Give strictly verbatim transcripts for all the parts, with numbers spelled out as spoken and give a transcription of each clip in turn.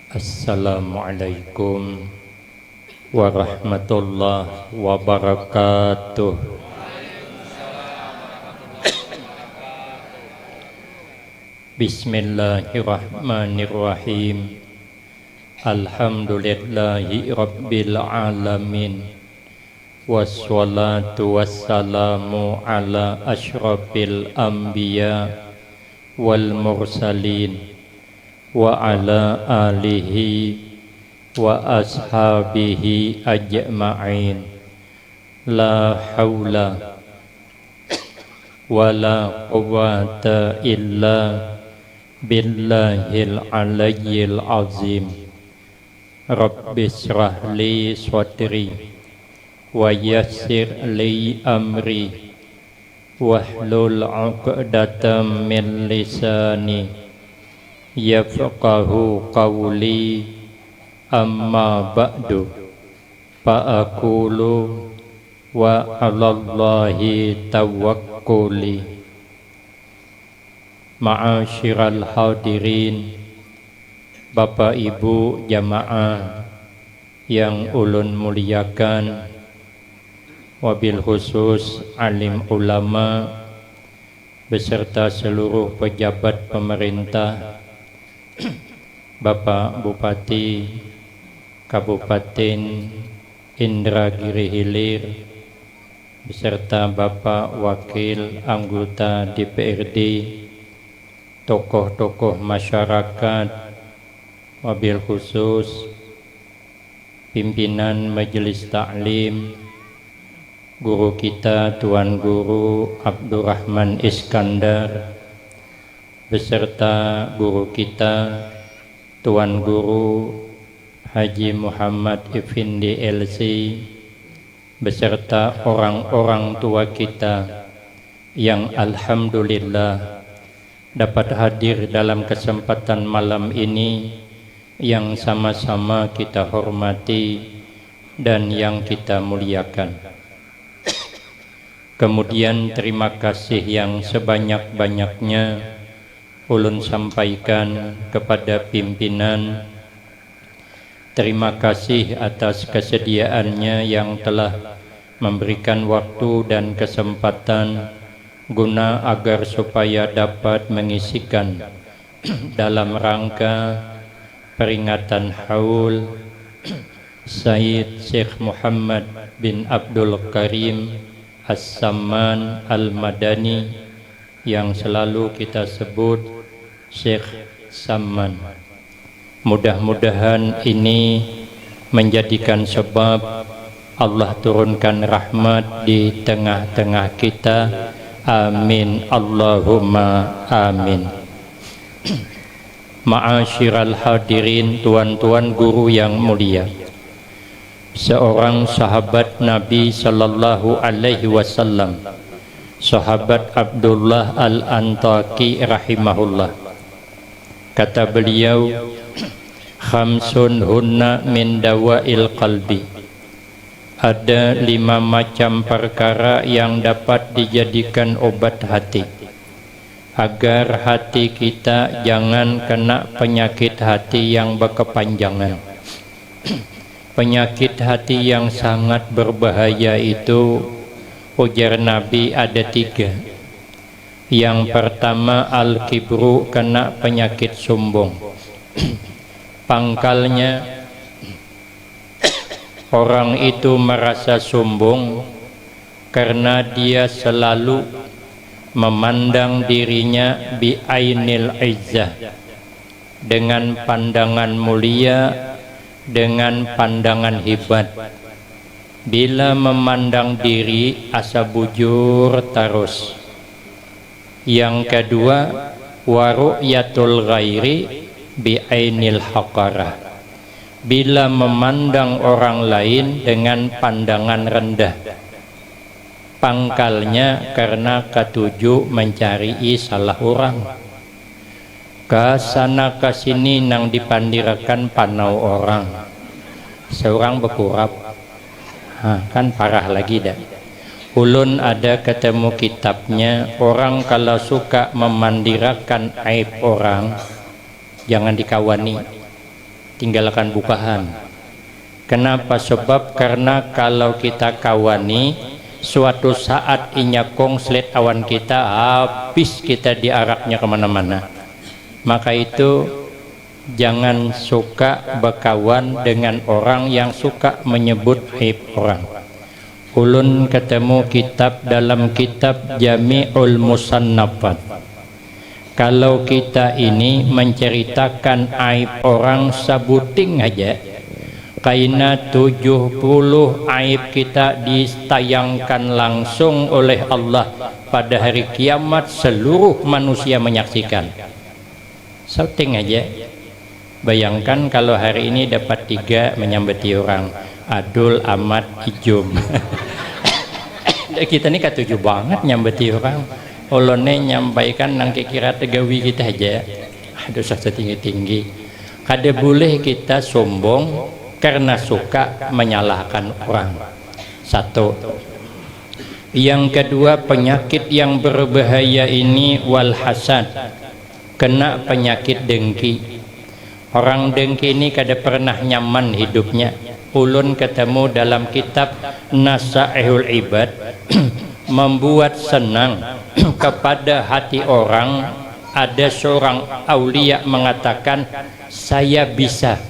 Assalamualaikum warahmatullahi wabarakatuh. Bismillahirrahmanirrahim. Alhamdulillahi rabbil alamin. Wassalatu wassalamu ala asyrafil anbiya wal mursalin wa ala alihi wa ashabihi ajma'in. La haula wa la quwwata illa billahil aliyyil azim. Rabbi shrah li sadri wa yassir li amri wahlul uqdatam min lisani yafqahu qawli. Amma ba'du, fa aqulu wa 'alallahi tawakkuli. Ma'asyiral hadirin, Bapak Ibu jamaah yang ulun muliakan, wabil khusus alim ulama beserta seluruh pejabat pemerintah, Bapak Bupati Kabupaten Indragiri Hilir, beserta Bapak Wakil Anggota D P R D, tokoh-tokoh masyarakat, wabil khusus pimpinan Majelis Taklim, guru kita Tuan Guru Abdurrahman Iskandar, beserta guru kita Tuan Guru Haji Muhammad Effendi L C, beserta orang-orang tua kita yang alhamdulillah dapat hadir dalam kesempatan malam ini yang sama-sama kita hormati dan yang kita muliakan. Kemudian, terima kasih yang sebanyak-banyaknya ulun sampaikan kepada pimpinan. Terima kasih atas kesediaannya yang telah memberikan waktu dan kesempatan guna agar supaya dapat mengisikan dalam rangka peringatan haul Sayyid Syekh Muhammad bin Abdul Karim As-Samman Al-Madani yang selalu kita sebut Syekh Samman. Mudah-mudahan ini menjadikan sebab Allah turunkan rahmat di tengah-tengah kita. Amin, Allahumma amin. Ma'asyiral hadirin, tuan-tuan guru yang mulia. Seorang sahabat Nabi sallallahu alaihi wasallam, sahabat Abdullah Al-Antaki rahimahullah. Kata beliau, "Khamsun hunna min dawa'il qalbi." Ada lima macam perkara yang dapat dijadikan obat hati, agar hati kita jangan kena penyakit hati yang berkepanjangan. Penyakit hati yang sangat berbahaya itu, ujar Nabi, ada tiga. Yang pertama, al-kibru, kena penyakit sombong. Pangkalnya, orang itu merasa sombong karena dia selalu memandang dirinya bi ainil izzah, dengan pandangan mulia, dengan pandangan hebat. Bila memandang diri, asa bujur tarus. Yang kedua, wa ru'yatul ghairi bi ainil haqarah. Bila memandang orang lain dengan pandangan rendah. Pangkalnya karena katuju mencari salah orang. Ka sana ka sini nang dipandirakan panau orang. Seorang bekurap. Hah, kan parah lagi dah. Ulun ada ketemu kitabnya, orang kalau suka memandirakan aib orang, Jangan dikawani, tinggalkan bukahan. Kenapa? Sebab karena kalau kita kawani, suatu saat inya kongslet awan kita, habis kita diaraknya kemana-mana. Maka itu, jangan suka bekawan dengan orang yang suka menyebut aib orang. Ulun ketemu kitab dalam kitab Jami'ul Musannafat. Kalau kita ini menceritakan aib orang sabuting aja, kaina tujuh puluh aib kita ditayangkan langsung oleh Allah pada hari kiamat, seluruh manusia menyaksikan. Shooting aja. Bayangkan kalau hari ini dapat tiga menyambati orang, Adul, Amat, Ijum. Kita ni katuju banget nyambati orang. Ulun ni nyampaikan nang kira-kira tegawi kita aja. Aduh, usah setinggi-tinggi. Kada boleh kita sombong karena suka menyalahkan orang. Satu. Yang kedua, penyakit yang berbahaya ini wal hasad. Kena penyakit dengki. Orang dengki ini kada pernah nyaman hidupnya. Ulun ketemu dalam kitab Nasaihul Ibad, membuat senang kepada hati orang, ada seorang aulia mengatakan, "Saya bisa.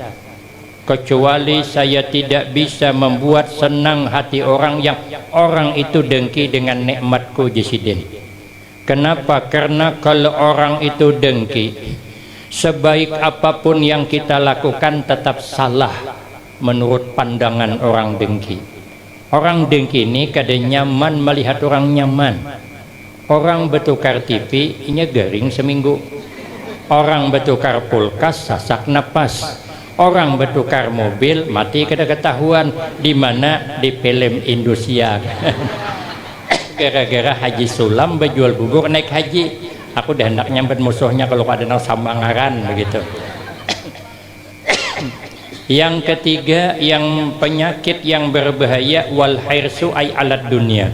Kecuali saya tidak bisa membuat senang hati orang yang orang itu dengki dengan nikmatku," jisidin. Kenapa? Karena kalau orang itu dengki, sebaik apapun yang kita lakukan tetap salah menurut pandangan orang dengki. Orang dengki ini kada nyaman melihat orang nyaman. Orang betukar T V, inya garing seminggu. Orang betukar kulkas, sasak napas. Orang betukar mobil, mati kada ketahuan. Di mana? Di film Indonesia. Gara-gara Haji Sulam bejual bubur naik haji. Aku dah hendak nyambat musuhnya kalau ada nang sama ngaran begitu. Yang ketiga, yang penyakit yang berbahaya, wal hirsu ay alad dunia.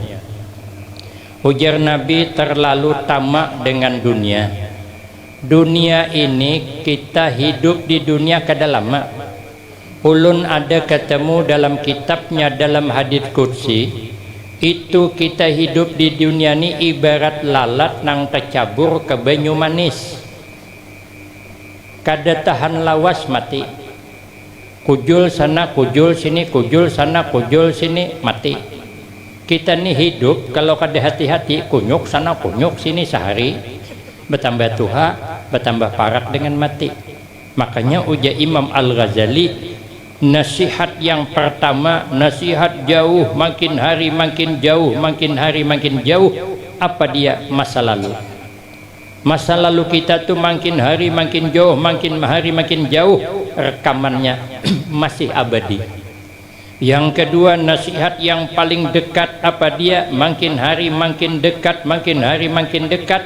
Ujar Nabi, terlalu tamak dengan dunia. Dunia ini, kita hidup di dunia kada lama. Ulun ada ketemu dalam kitabnya, dalam hadits qudsi, itu kita hidup di dunia ni ibarat lalat nang tecabur ke banyu manis. Kada tahan lawas mati. Kujul sana, kujul sini, kujul sana, kujul sini, mati. Kita ni hidup, kalau kada hati-hati, kunyuk sana, kunyuk sini sehari, bertambah tuha, bertambah parak dengan mati. Makanya ujar Imam Al-Ghazali, nasihat yang pertama, nasihat jauh, makin hari makin jauh, makin hari makin jauh, apa dia? Masa lalu. Masa lalu kita tu makin hari makin jauh, makin hari makin jauh, rekamannya masih abadi. Yang kedua, nasihat yang paling dekat, apa dia? Makin hari makin dekat, makin hari makin dekat,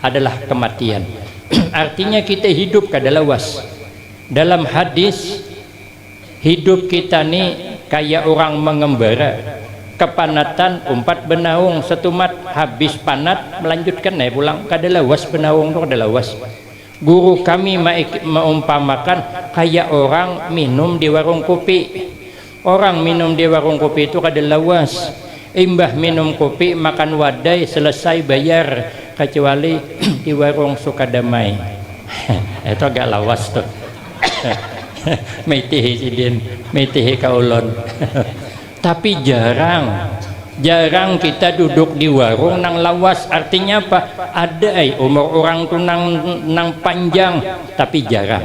adalah kematian. Artinya kita hidup kada lawas. Dalam hadis, hidup kita ni kaya orang mengembara. Kepanatan, umpat benaung, setumat, habis panat, melanjutkan ai pulang. Kada lawas benaung tu, kada lawas. Guru kami maik-, maumpamakan kaya orang minum di warung kupi. Orang minum di warung kupi itu kada lawas. Imbah minum kupi, makan wadai, selesai bayar, kecuali di warung Sukadamai. Itu agak lawas tuh. Mitihi sidin, mitihi kaulon. Tapi jarang, jarang kita duduk di warung nang lawas. Artinya apa? Ada ai umur orang tu nang, nang panjang, tapi jarang.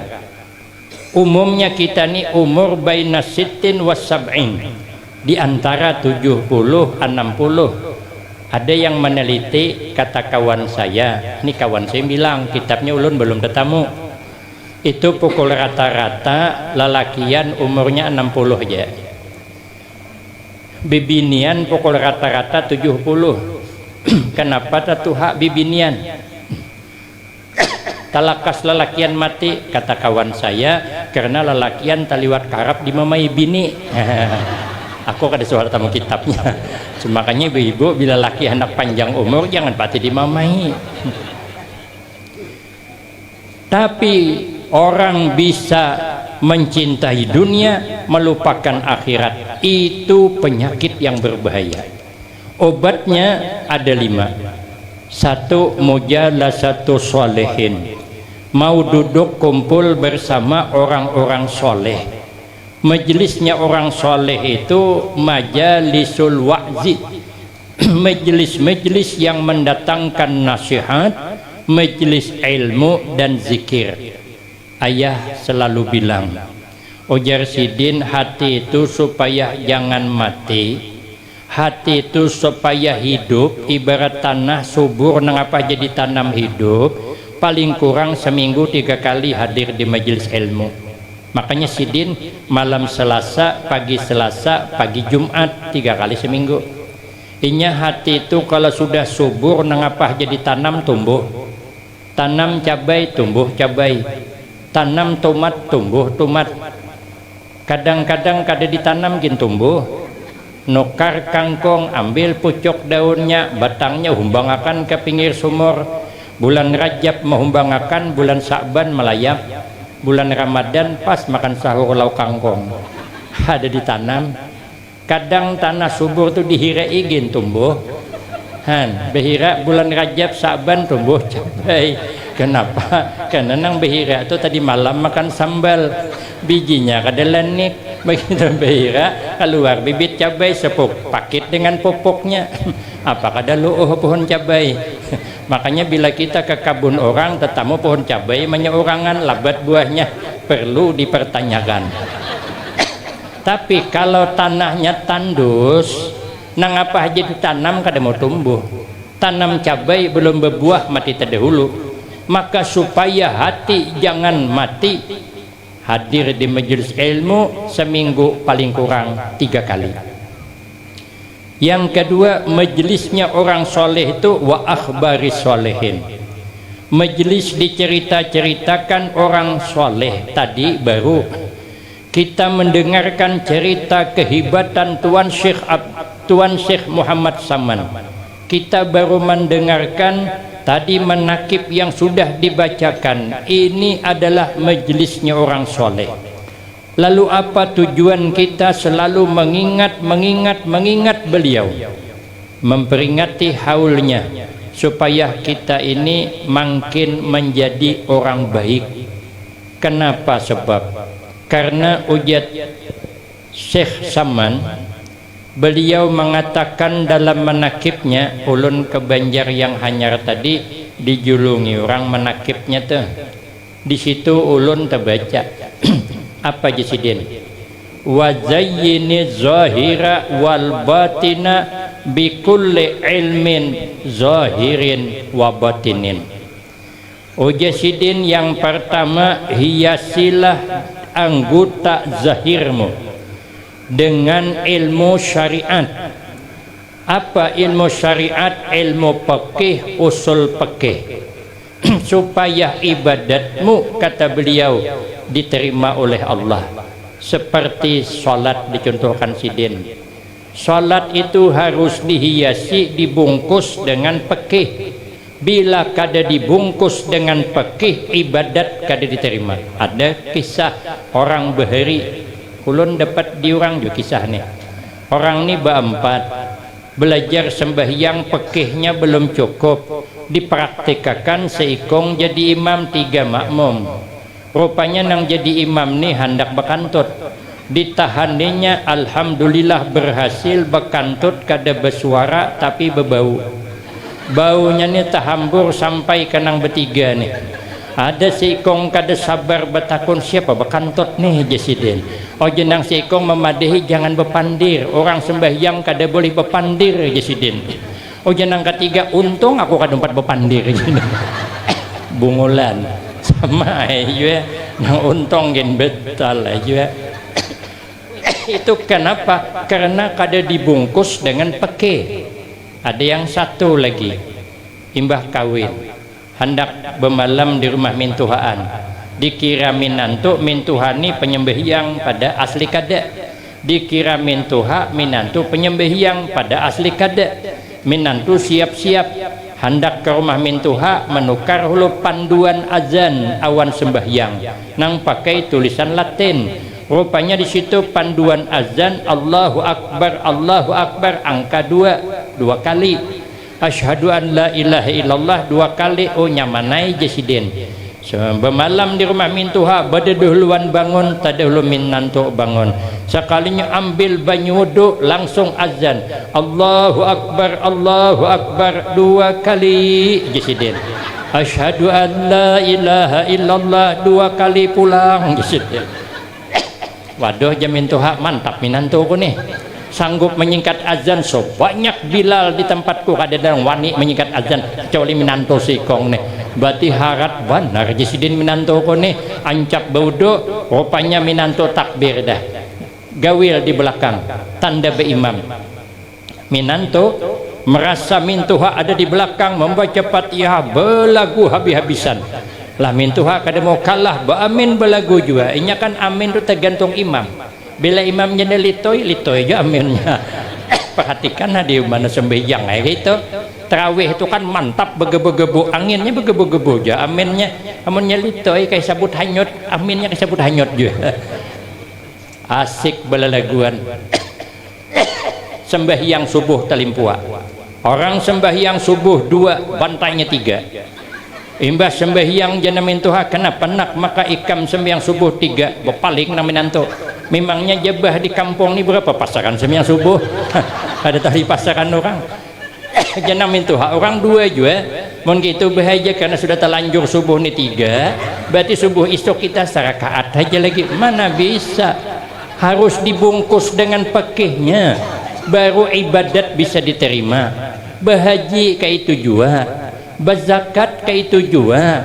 Umumnya kita ni umur baina sittin wa sab'in, di antara tujuh puluh, enam puluh. Ada yang meneliti, kata kawan saya, ini kawan saya bilang, kitabnya ulun belum tetamu. Itu pukul rata-rata lalakian umurnya enam puluh aja. Bibinian pukul rata-rata tujuh puluh. Kenapa tatuha bibinian? Talakas lalakian mati, kata kawan saya, karena lalakian taliwat karap dimamai bini. Aku kada suah tamu kitabnya. Makanya ibu-ibu, bila laki handak panjang umur, jangan pati dimamai. Tapi Orang bisa mencintai dunia, melupakan akhirat. Itu penyakit yang berbahaya. Obatnya ada lima. Satu, mujalasatu solehin. Mau duduk kumpul bersama orang-orang soleh. Majelisnya orang soleh itu majalisul wa'zi. Majelis-majelis yang mendatangkan nasihat, majelis ilmu dan zikir. Ayah selalu bilang, ujar sidin, hati itu supaya jangan mati, hati itu supaya hidup, ibarat tanah subur, nangapa jadi tanam hidup, paling kurang seminggu tiga kali hadir di majelis ilmu. Makanya sidin malam Selasa, pagi Selasa, pagi Jumat, tiga kali seminggu. Inya hati itu kalau sudah subur, nangapa jadi tanam, tumbuh. Tanam cabai, tumbuh cabai. Tanam tomat, tumbuh tomat. Kadang-kadang kada ditanam gin tumbuh. Nukar kangkung, ambil pucuk daunnya, batangnya humbangakan ke pinggir sumur. Bulan Rajab mahumbangakan, bulan Sa'ban malayap. Bulan Ramadan pas makan sahur lauk kangkung. Ada ditanam. Kadang tanah subur tu dihira igin tumbuh. Han, behira bulan Rajab, Sa'ban tumbuh cabai. Kenapa? Karena nang behira tu tadi malam makan sambal. Bijinya kada lanik. Begitu behira, keluar bibit cabai sepuk, pakit dengan pupuknya. Apa kada luuh pohon cabai? Makanya bila kita ke kabun orang, tetamu pohon cabai manyaurangan, labat buahnya, perlu dipertanyakan. Tapi kalau tanahnya tandus, nangapa haja ditanam kada mau tumbuh. Tanam cabai belum berbuah mati terdahulu. Maka supaya hati jangan mati, hadir di majelis ilmu seminggu paling kurang tiga kali. Yang kedua, majelisnya orang soleh itu wa akhbaris solehin. Majelis dicerita-ceritakan orang soleh tadi baru. Kita mendengarkan cerita kehebatan Tuan Syekh Ab-, Tuan Syekh Muhammad Saman. Kita baru mendengarkan tadi manakib yang sudah dibacakan. Ini adalah majelisnya orang soleh. Lalu apa tujuan kita selalu mengingat, mengingat, mengingat beliau? Memperingati haulnya supaya kita ini makin menjadi orang baik. Kenapa sebab? Karena ujar Syekh Saman, beliau mengatakan dalam manakibnya, ulun ke Banjar yang hanyar tadi dijulungi orang manakibnya tuh. Di situ ulun terbaca. Apa jar sidin? Wa zayyini zahira wal batina bikulli ilmin zahirin wa batinin. Ujar sidin, yang pertama, hiasilah anggota zahirmu dengan ilmu syariat. Apa ilmu syariat? Ilmu pekih, usul pekih. Supaya ibadatmu, kata beliau, diterima oleh Allah. Seperti salat dicontohkan sidin. Salat itu harus dihiasi, dibungkus dengan pekih. Bila kada dibungkus dengan pekih, ibadat kada diterima. Ada kisah orang bahari, ulun dapat diurang jua kisah nih. Orang ni baampat, belajar sembahyang, pekihnya belum cukup, dipraktikakan seikung jadi imam, tiga makmum. Rupanya nang jadi imam ni handak bakantut. Ditahaninya, alhamdulillah, berhasil bakantut, kada basuara tapi bebau. Baunya ni tahambur sampai ka nang betiga ni. Ada seikung kada sabar batakun, siapa bakantut nih, jar sidin. Ujar nang seikung mamadahi, jangan bapandir, orang sembahyang kada boleh bapandir, jar sidin. Ujar nang katiga, untung aku kada umpat bapandir. Bungulan. Sama ai jua. Nang untung gin betul ai jua. Itu kenapa? Karena kada dibungkus dengan pekih. Ada yang satu lagi. Imbah kawin. Handak bamalam di rumah mintuhaan. Dikira minantu, mintuha ni penyembahyang pada asli kada. Dikira mintuha, minantu penyembahyang pada asli kada. Minantu siap-siap. Handak ke rumah mintuha, menukar hulu panduan azan awan sembahyang nang pakai tulisan Latin. Rupanya di situ panduan azan Allahu Akbar, Allahu Akbar angka dua, dua kali. Asyhadu an la ilaha illallah dua kali. Oh, nyamanai, jar sidin. Bemalam di rumah mintuha, badadahuluan bangun, tadahulu minantu bangun. Sakalinya ambil banyu wudu, langsung azan. Allahu Akbar, Allahu Akbar, dua kali, jar sidin. Asyhadu an la ilaha illallah, dua kali pulang, jar sidin. Waduh, jar mintuha, mantap minantuku nih. Sanggup menyingkat azan sebanyak Bilal di tempatku, kada ada yang wani menyingkat azan kecuali minantu sikong nih. Berarti harat banar, jar sidin, minantuku nih. Ancap baudu, rupanya minantu takbir dah. Gawil di belakang, tanda beimam. Minantu merasa mintuha ada di belakang membaca Fatihah belagu habis-habisan. Lah, mintuha kada mau kalah, baamin belagu jua. Inya kan amin tu tergantung imam. Bila imamnya ni litoi, litoi ja aminnya. Perhatikan ha, di mana sembahyang ai gitu. Terawih tu kan mantap, begebu-gebu, anginnya begebu-gebu ja aminnya. Amunnya litoi, kayak sabut hanyut, aminnya kayak sabut hanyut jua. Asik belelaguan. Sembahyang subuh talimpua. Orang sembahyang subuh dua, bantainya tiga. Imbah sembahyang, jar nang mintuha, kenapa nak maka ikam sembahyang subuh tiga? Bepaling nang minantu. Memangnya jabah di kampung ni berapa pasaran sembahyang subuh? Kada tahu di pasaran orang. Jar nang mintuha, orang dua jua. Mun gitu bahaja, karena sudah terlanjur subuh ni tiga, berarti subuh isuk kita sarakaat haja lagi. Mana bisa? Harus dibungkus dengan pekihnya, baru ibadat bisa diterima. Bahaji kaitu jua, bazakat kaitu jua.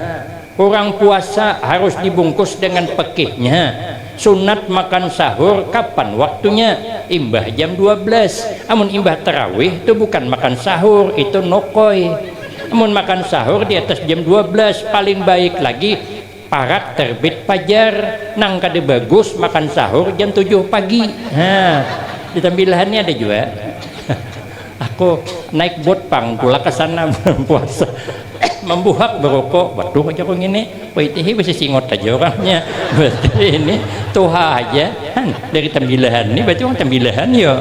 Urang puasa harus dibungkus dengan pekihnya. Sunat makan sahur kapan waktunya? Imbah jam dua belas. Amun imbah tarawih tu bukan makan sahur, itu nokoi. Amun makan sahur di atas jam dua belas, paling baik lagi parak terbit pajar, nang kada bagus makan sahur jam tujuh pagi. Ha, di Tambilahan ni ada jua. Aku naik bot pang tulak ke sana bulan puasa. Mambuhak barokok, waduh, jar ku ngini, waitihi bisi singot haja urangnya. Berarti ini tuha haja. Han, dari Tambilahan ni, berarti urang Tambilahan yo.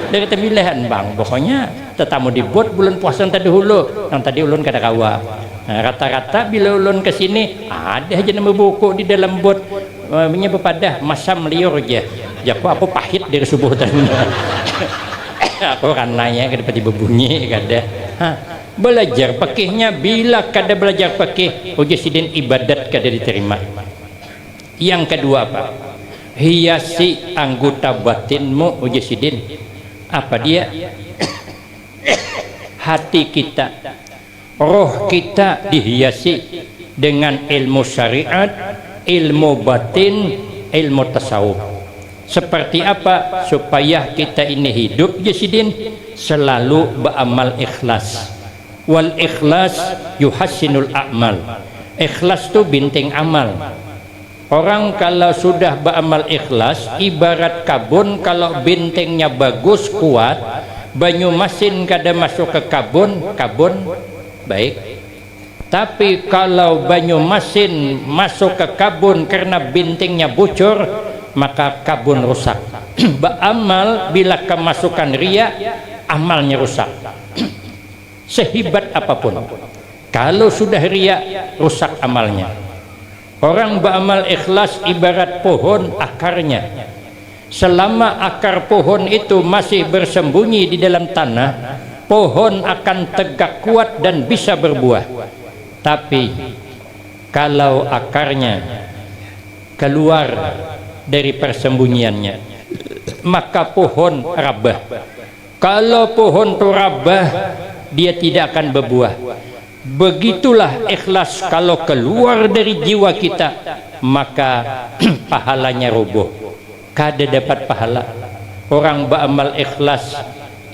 Dari Tambilahan, Bang. Pokoknya tetamu di bot bulan puasa nang tadi hulu, nang tadi ulun kada kawa. Nah, rata-rata bila ulun ke sini, ada haja nang babuku di dalam bot. Eh, inya bepadah, masam liur ja. Jar ku, aku pahit dari subuh tadi. Aku rananya kada pati babunyi, kada. Ha, belajar pekihnya, bila kada belajar pekih, ujar sidin, ibadat kada diterima. Yang kedua apa? Hiasi anggota batinmu, ujar sidin. Apa dia? Hati kita, roh kita dihiasi dengan ilmu syariat, ilmu batin, ilmu tasawuf. Seperti apa supaya kita ini hidup, jar sidin, selalu beramal ikhlas. Wal ikhlas yuhassinul a'mal. Ikhlas tu binting amal. Orang kalau sudah beramal ikhlas, ibarat kabun, kalau bintingnya bagus, kuat, banyu masin kada masuk ke kabun, kabun baik. Tapi kalau banyu masin masuk ke kabun karena bintingnya bucur, maka kabun rusak. Beramal bila kemasukan ria, amalnya rusak. Sehibat apapun, kalau sudah ria, rusak amalnya. Orang beramal ikhlas ibarat pohon, akarnya. Selama akar pohon itu masih bersembunyi di dalam tanah, pohon akan tegak kuat dan bisa berbuah. Tapi kalau akarnya keluar dari persembunyiannya, maka pohon rabah. Kalau pohon tu rabah, dia tidak akan berbuah. Begitulah ikhlas, kalau keluar dari jiwa kita, maka pahalanya rubuh. Kada dapat pahala. Orang beramal ikhlas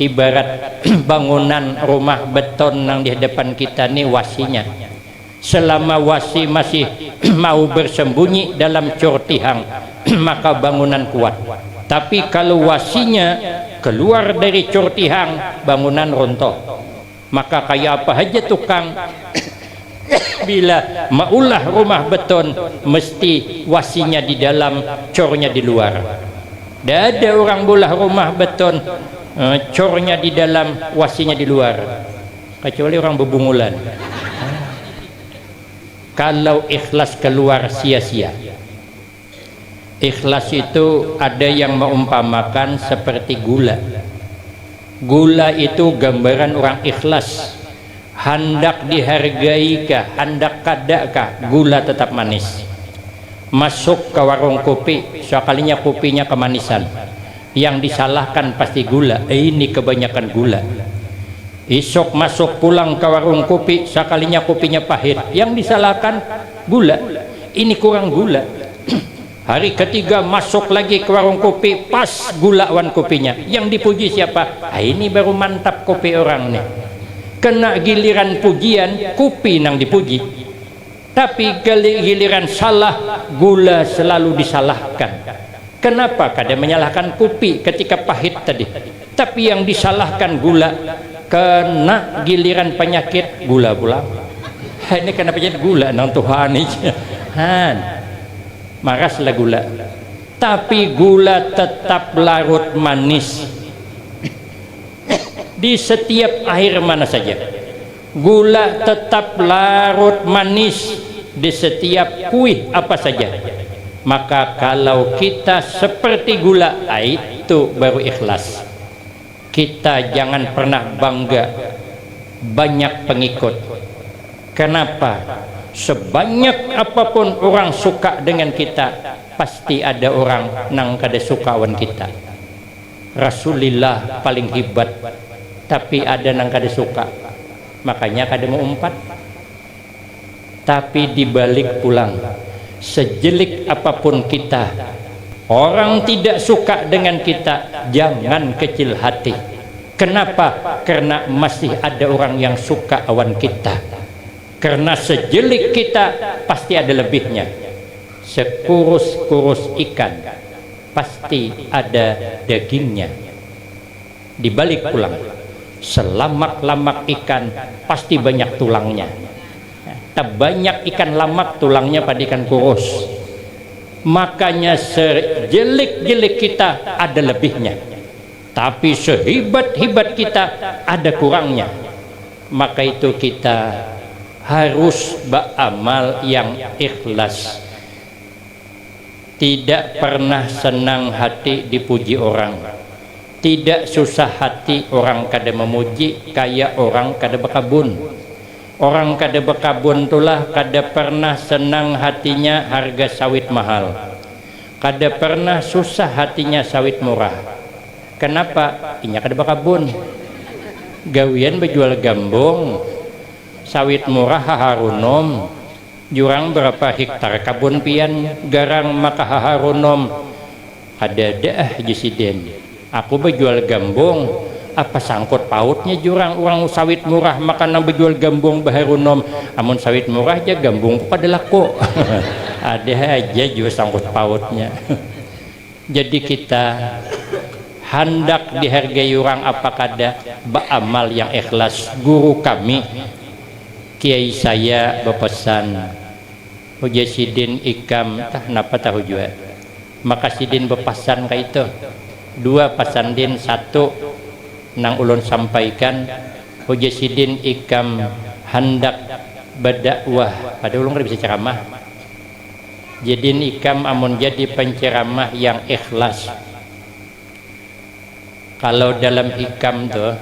ibarat bangunan rumah beton nang di hadapan kita ni wasinya. Selama wasi masih mau bersembunyi dalam curtihang, maka bangunan kuat. Tapi kalau wasinya keluar dari curtihang, bangunan runtuh. Maka kaya apa haja tukang bila maulah rumah beton, mesti wasinya di dalam, cornya di luar. Tidak ada orang bulah rumah beton, eh, cornya di dalam, wasinya di luar. Kecuali orang bebungulan. Kalau ikhlas keluar sia-sia. Ikhlas itu ada yang meumpamakan seperti gula. Gula itu gambaran orang ikhlas. Handak dihargai kah, handak kada kah, gula tetap manis. Masuk ke warung kopi, sekalinya kopinya kemanisan. Yang disalahkan pasti gula, eh, ini kebanyakan gula. Isuk masuk pulang ke warung kopi, sekalinya kopinya pahit. Yang disalahkan gula, ini kurang gula. Hari ketiga masuk lagi ke warung kopi, pas gula wan kopinya. Yang dipuji siapa? Ah, ini baru mantap kopi orang nih. Kena giliran pujian, kopi nang dipuji. Tapi gali-, giliran salah, gula selalu disalahkan. Kenapa kada menyalahkan kopi ketika pahit tadi? Tapi yang disalahkan gula, kena giliran penyakit, gula pulang. Ini kena penyakit gula nang Tuhan ini. Han. Maraslah gula. Tapi gula tetap larut manis. Di setiap air mana saja, gula tetap larut manis di setiap kuih apa saja. Maka kalau kita seperti gula, ah, itu baru ikhlas. Kita jangan pernah bangga banyak pengikut. Kenapa? Sebanyak apapun orang suka dengan kita, pasti ada orang nang kada suka wan kita. Rasulillah paling hibat, tapi ada nang kada suka, makanya kada mau umpat. Tapi dibalik pulang, sejelik apapun kita, orang tidak suka dengan kita, jangan kecil hati. Kenapa? Karena masih ada orang yang suka awan kita. Karena sejelik kita, pasti ada lebihnya. Sekurus-kurus ikan, pasti ada dagingnya. Dibalik pulang, selamak-lamak ikan pasti banyak tulangnya. Tabanyak ikan lamak, tulangnya pada ikan kurus. Makanya sejelik-jelik kita ada lebihnya. Tapi sehibat-hibat kita ada kurangnya. Maka itu kita harus beramal yang ikhlas. Tidak pernah senang hati dipuji orang. Tidak susah hati orang kada memuji, kaya orang kada bekabun. Orang kada bekabun tulah kada pernah senang hatinya harga sawit mahal. Kada pernah susah hatinya sawit murah. Kenapa? Inya kada bekabun. Gawian bejual gambung, sawit murah haharunom. Jurang berapa hektar kabun pian garang maka haharunom? Kadada ah, jar sidin. Aku bajual gambung, apa sangkut pautnya jurang urang sawit murah maka nang bajual gambung baharunom? Amun sawit murah ja gambungku kada laku. Ada haja jua sangkut pautnya. Jadi kita handak dihargai urang apa kada, baamal yang ikhlas. Guru kami, kiai saya bapasan, ujar sidin, ikam tah napa tahu jua. Maka sidin bapasan kaitu. Dua pasan din, satu nang ulun sampaikan, ujar sidin, ikam handak badakwah, padahal ulun kada bisa ceramah. Jadi ikam amun jadi penceramah yang ikhlas. Kalau dalam hikam tuh,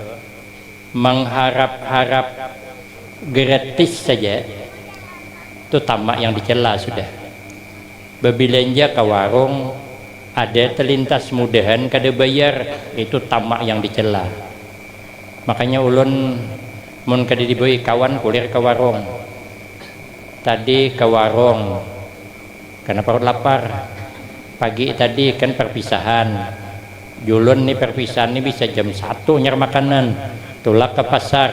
mengharap-harap gratis saja, itu tamak yang dicela sudah. Bebilanja ke warung, ada terlintas mudahan kada bayar, itu tamak yang dicela. Makanya ulun mun kada dibawai kawan kulir ke warung. Tadi ke warung karena parut lapar. Pagi tadi kan perpisahan. Julun ni perpisahan ni bisa jam satu nyar makanan. Tulak ke pasar.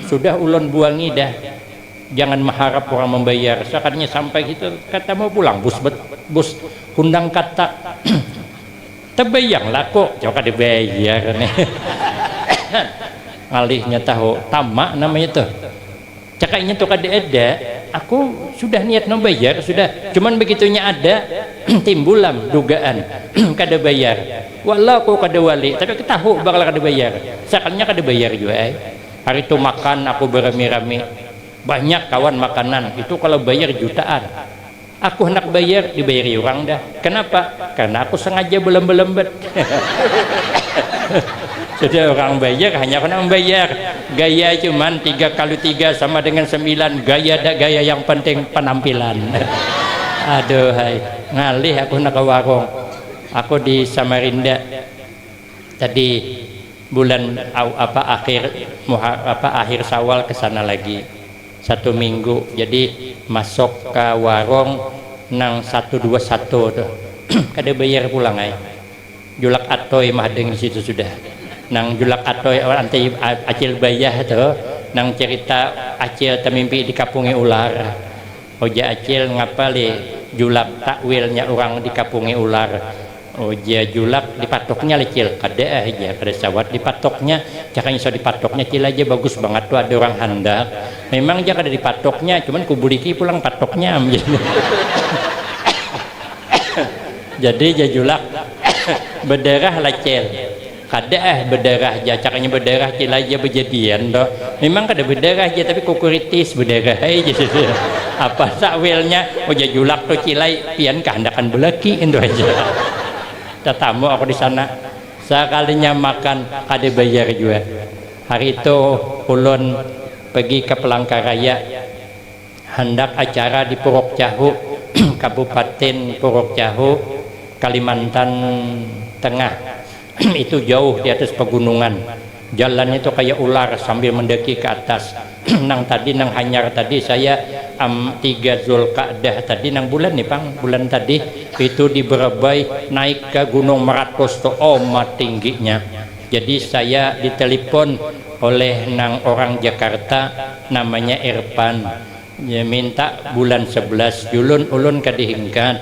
Sudah ulun buangi dah. Jangan mengharap orang membayar. Sakalinya sampai situ, kata mau pulang bus bet-, bus Hundang Katak. Tebayang lah kok, coba dibayar nih. Ngalihnya tahu, tama namanya tuh. Cakainya tuh kada ada, aku sudah niat membayar, sudah. Cuman begitunya ada, timbulam dugaan, kada bayar. Walau aku kada wali, tapi aku tahu bakal kada bayar. Sakalinya kada bayar juga, eh. Hari itu makan aku berami-rami. Banyak kawan makanan, itu kalau bayar jutaan. Aku hendak bayar, dibayari orang dah. Kenapa? Karena aku sengaja belum belembet. Sudah orang bayar, hanya aku nak membayar. Gaya cuman tiga kali tiga sama dengan sembilan. Gaya dak gaya, yang penting penampilan. Aduh hai, ngalih aku nak ke warung. Aku di Samarinda. Tadi bulan au- apa akhir Muha- apa akhir Syawal ke sana lagi satu minggu. Jadi masuk ke warung nang satu dua satu tuh. Kada bayar pulang ai. Julak Atoy mahadeng di situ sudah. Nang Julak Atoy, oh, anti a- acil bayah tuh. Nang cerita acil temimpi dikapungi ular. Ujar acil, ngapa li Julak takwilnya orang dikapungi ular? Ujar Julak, dipatuknya li cil. Kada ah, jar, kada sawat dipatuknya. Cakanya so dipatuknya cil aja, bagus bangat tuh ada orang handak. Memang ja kada dipatuknya, cuman kubuliki pulang patuknya. Jadi jar Julak, bedarah lah cil. Kada ah, bedarah ja, cakanya bedarah cil aja bejadian tuh. Memang kada bedarah ja, tapi kukuritis bedarah ai jar. Apa takwilnya? Ujar Julak tuh, cil ai, pian kahandakan belaki, itu aja. Tatamu aku di sana. Sakalinya makan, kada bayar jua. Hari itu ulun pergi ke Palangkaraya, handak acara di Puruk Cahu, Kabupaten Puruk Cahu, Kalimantan Tengah. Itu jauh di atas pegunungan. Jalannya itu kayak ular sambil mendaki ke atas. Nang tadi, nang hanyar tadi, saya am, tiga Zulkadah tadi, nang bulan nih pang, bulan tadi itu di Berebai naik ke Gunung Meratus tuh, oma tingginya. Jadi saya ditelepon oleh nang orang Jakarta, namanya Irfan. Ya, minta bulan sebelas julun, ulun kada hingkat.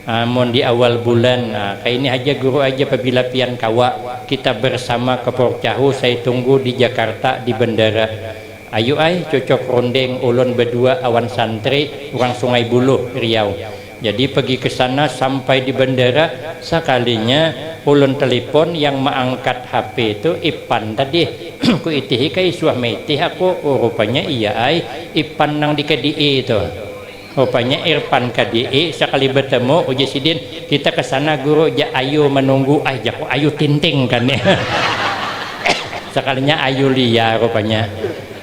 Ah, mun di awal bulan, ah, kaini haja guru aja, pabila pian kawa, kita bersama ke Puruk Cahu, saya tunggu di Jakarta di bandara. Ayu ai, cocok runding ulun badua awan santri urang Sungai Buluh, Riau. Jadi pergi ke sana, sampai di bandara, sakalinya ulun telepon, yang maangkat H P itu Ipan tadi. Ku itihi kai suah maitih aku, oh, rupanya iya ai, Ipan nang di K D I itu. Rupanya Irfan K D I, sakali bertemu, ujar sidin, kita ke sana guru, ja ayu menunggu, ai jaku ayu tinting kan ya. Sakalinya ayu lia rupanya.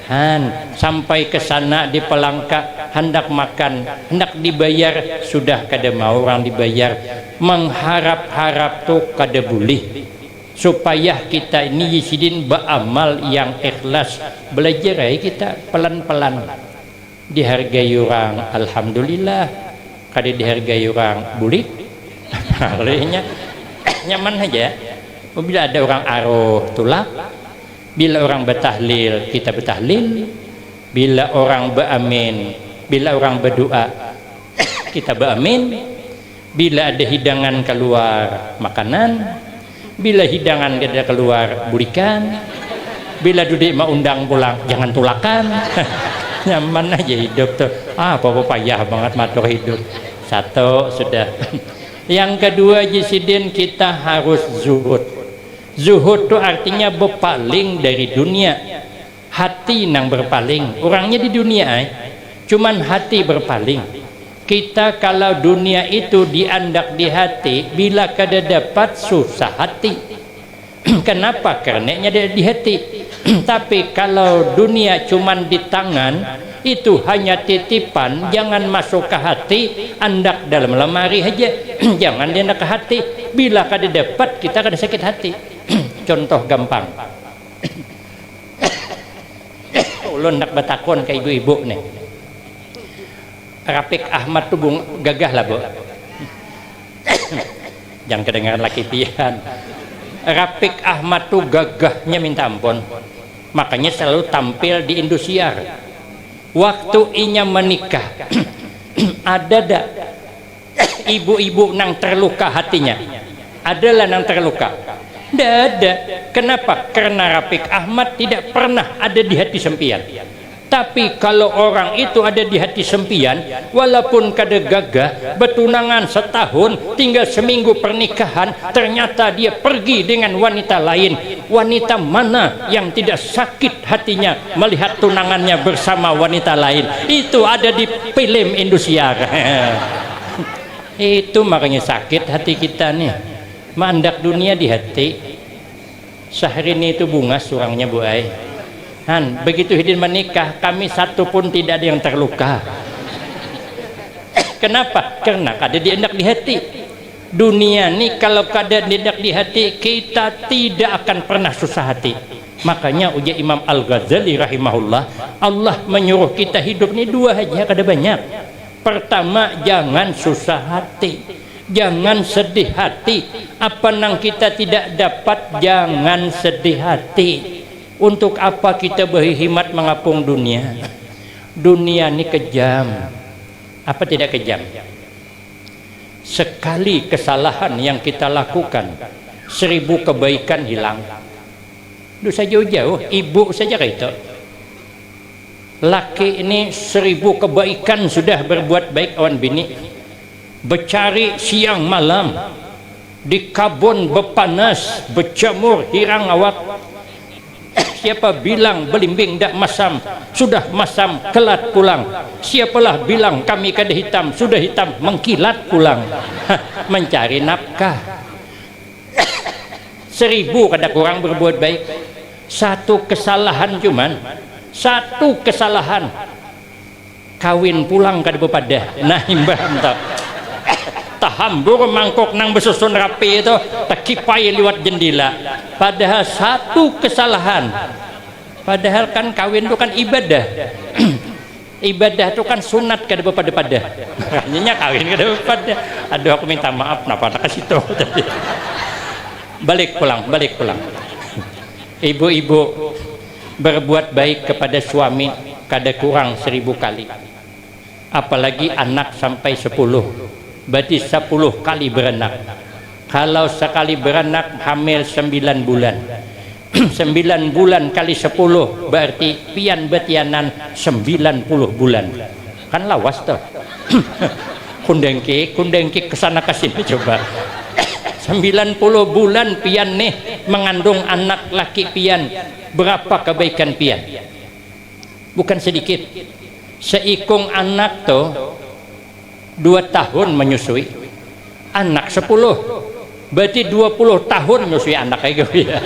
Han, sampai ke sana di Palangka, hendak makan, hendak dibayar, sudah kada mau orang dibayar. Mengharap-harap tu kada bulih. Supaya kita ini, sidin baamal yang ikhlas, belajar ai kita pelan-pelan. Dihargai orang, alhamdulillah. Kada dihargai orang, bulik. Alihnya nyaman haja. Bila ada orang aruh, tulak. Bila orang batahlil, kita batahlil. Bila orang baamin, bila orang badua, kita baamin. Bila ada hidangan kaluar, makanan. Bila hidangan kada kaluar, bulikan. Bila dudik maundang pulang, jangan tulakan. Nyaman aja hidup tuh. Ah, apa-apa payah banget matur hidup. Satu sudah. Yang kedua, ji sidin, kita harus zuhud. Zuhud tuh artinya bepaling dari dunia. Hati nang berpaling, orangnya di dunia ai. Cuman hati berpaling. Kita kalau dunia itu diandak di hati, bila kada dapat, susah hati. Kenapa? Karenanya ada di hati. Tapi kalau dunia cuman di tangan, itu hanya titipan, jangan masuk ke hati, andak dalam lemari aja. Jangan diandak ke hati. Bila kada dapat, kita kada sakit hati. Contoh gampang. Ulun nak batakun ke ibu-ibu nih. Rapik Ahmad tuh bung gagah lah, Bu. Jangan kedengaran laki pian. Rapik Ahmad tuh gagahnya minta ampun. Makanya selalu tampil di Indosiar. Waktu inya menikah, ada dak ibu-ibu nang terluka hatinya? Adalah nang terluka. Ndak ada. Kenapa? Karena Rafiq Ahmad tidak pernah ada di hati sempian. Tapi kalau orang itu ada di hati sempian, walaupun kada gagah, betunangan setahun, tinggal seminggu pernikahan, ternyata dia pergi dengan wanita lain. Wanita mana yang tidak sakit hatinya melihat tunangannya bersama wanita lain? Itu ada di film Indosiar. Itu makanya sakit hati kita nih. Mandak dunia di hati. Syahrini itu bungas surangnya, Bu ai. Han, begitu hidin menikah, kami satu pun tidak ada yang terluka. Kenapa? Karena kada diendak di hati. Dunia ni kalau kada diendak di hati, kita tidak akan pernah susah hati. Makanya ujar Imam Al-Ghazali rahimahullah, Allah menyuruh kita hidup ni dua haja, kada banyak. Pertama, jangan susah hati. Jangan sedih hati. Apa nang kita tidak dapat, jangan sedih hati. Untuk apa kita berhimat mengapung dunia? Dunia ni kejam. Apa tidak kejam? Sekali kesalahan yang kita lakukan, seribu kebaikan hilang. Dusa jauh-jauh, ibu saja kayak itu. Laki ini seribu kebaikan sudah berbuat baik awan bini. Becari siang malam, di kabun bepanas, becamur hirang awak. Siapa bilang belimbing dak masam, sudah masam kelat pulang. Siapalah bilang kami kada hitam, sudah hitam mengkilat pulang. Mencari nafkah. Seribu kada kurang berbuat baik. Satu kesalahan cuman, satu kesalahan. Kawin pulang kada bepadah. Nah, imbah entah. Tahambur mangkuk nang besusun rapi itu, takipai liwat jendela. Padahal satu kesalahan. Padahal kan kawin itu kan ibadah. Ibadah tu kan sunat kada bepada-pada. Makanya kawin kada bepada. Aduh, aku minta maaf, napa tak ke situ tadi. Balik pulang, balik pulang. Ibu-ibu, berbuat baik kepada suami kada kurang seribu kali. Apalagi anak sampai sepuluh, berarti sepuluh kali beranak. Kalau sekali beranak, hamil sembilan bulan. Sembilan bulan kali sepuluh, berarti pian betianan sembilan puluh bulan. Kan lawas tuh. Kundengkik, kundengkik kesana kesini coba. Sembilan puluh bulan pian nih mengandung anak laki pian. Berapa kebaikan pian? Bukan sedikit. Seikung anak tuh dua tahun menyusui. Anak sepuluh. Berarti dua puluh tahun nyusui anak kayak gitu ya.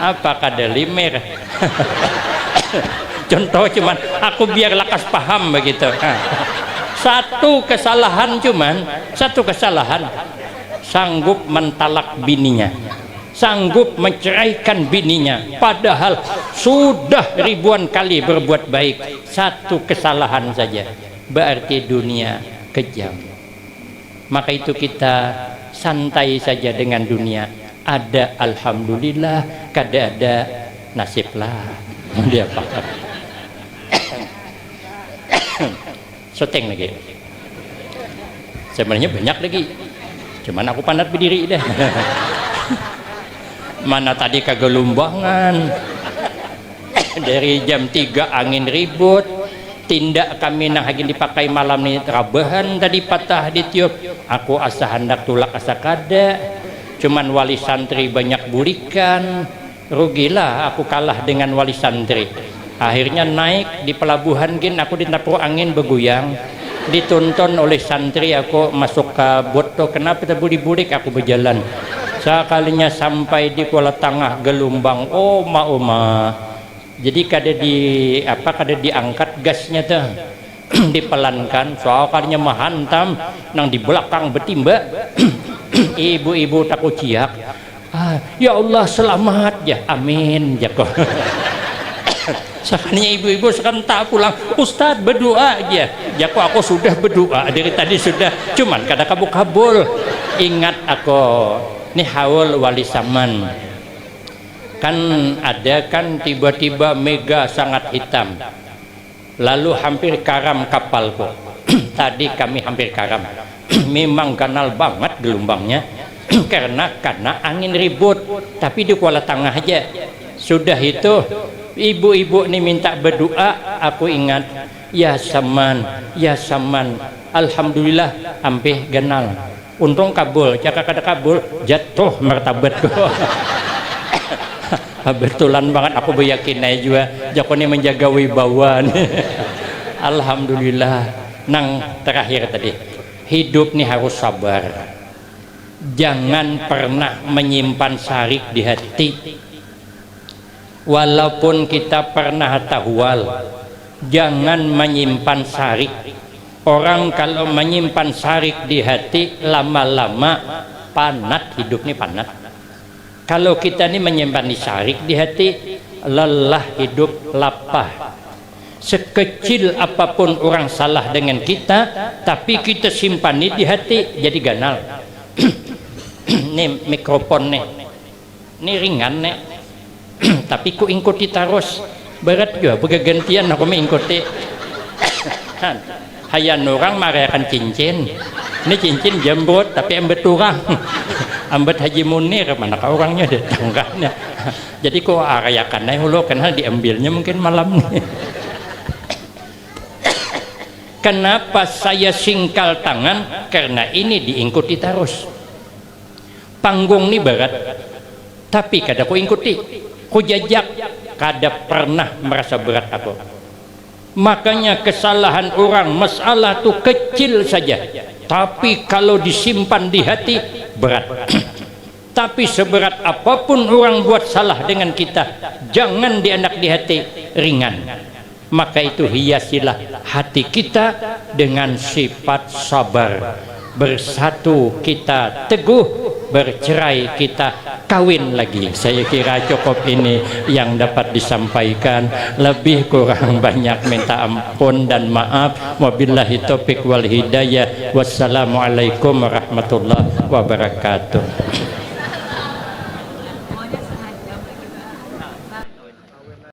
Apa kada limer? Contoh cuman, aku biar lakas paham begitu. Nah, satu kesalahan cuman, satu kesalahan, sanggup mentalak bininya, sanggup menceraikan bininya, padahal sudah ribuan kali berbuat baik. Satu kesalahan saja, berarti dunia kejam. Maka itu kita santai saja dengan dunia. Ada alhamdulillah, kada ada nasib lah. Mau diapakan? Syuting lagi. Sebenarnya banyak lagi. Cuman aku panat berdiri deh. Mana tadi kagelumbangan. Dari jam tiga angin ribut. Tindak kami nang hagin dipakai malam ni rabahan tadi patah ditiup. Aku asa handak tulak asa kada. Cuman wali santri banyak bulikan. Rugilah aku kalah dengan wali santri. Akhirnya naik di pelabuhan gin aku ditapuk angin beguyang. Ditonton oleh santri aku masuk ke bot tu. Kenapa terbuli-bulik aku berjalan. Sekalinya sampai di Kuala Tangah gelombang. Oma, oma. Jadi kada di apa, kada diangkat gasnya tuh. Dipelankan, soal kalinya mahantam nang di belakang betimba. Ibu-ibu takuciak. Ah, ya Allah selamat ya. Amin jako. Sakalinya ibu-ibu serentak pulang. Ustaz berdoa aja. Jako aku sudah berdoa dari tadi sudah. Cuman kada kabul-kabul. Ingat aku. Ni haul wali saman. Kan ada kan tiba-tiba mega sangat hitam. Lalu hampir karam kapalku. Tadi kami hampir karam. Memang ganal banget gelombangnya. Karena karena angin ribut, tapi di kuala tangah aja. Sudah itu, ibu-ibu ni minta berdoa, aku ingat, ya saman, ya saman, alhamdulillah ampih ganal. Untung kabul, jaka kada kabul, jatuh martabatku. Kebetulan banget aku beyakinai jua, jaku ni menjaga wibawa ni. Alhamdulillah. Nang terakhir tadi, hidup ni harus sabar. Jangan pernah menyimpan sarik di hati. Walaupun kita pernah tahwal, jangan menyimpan sarik. Orang kalau menyimpan sarik di hati, lama-lama panat, hidup ni panat. Kalau kita ni menyimpan di sarik di hati, lelah hidup, lapah. Sekecil apapun orang salah dengan kita, tapi kita simpan ni di hati, jadi ganal. Ni mikrofon ni, ni ringan ni, tapi ku ingkuti tarus. Berat jua, begagantian aku mengikuti. Hayan orang marayakan cincin. Ini cincin jamrut, tapi ambet orang. Ambet Haji Munir, mana kah orangnya datang kan? Jadi ku arayakan ai hulu, karena diambilnya mungkin malam ni. Kenapa saya singkal tangan? Karena ini diingkuti tarus. Panggung ni berat, tapi kada ku ingkuti, ku jajak, kada pernah merasa berat aku. Makanya kesalahan orang, masalah tu kecil saja, tapi kalau disimpan di hati, berat. Tapi seberat apapun orang buat salah dengan kita, jangan diandak di hati, ringan. Maka itu hiasilah hati kita dengan sifat sabar. Bersatu kita teguh, bercerai kita kawin lagi. Saya kira cukup ini yang dapat disampaikan. Lebih kurang banyak minta ampun dan maaf. Wabillahi taufiq wal hidayah. Wassalamualaikum warahmatullahi wabarakatuh.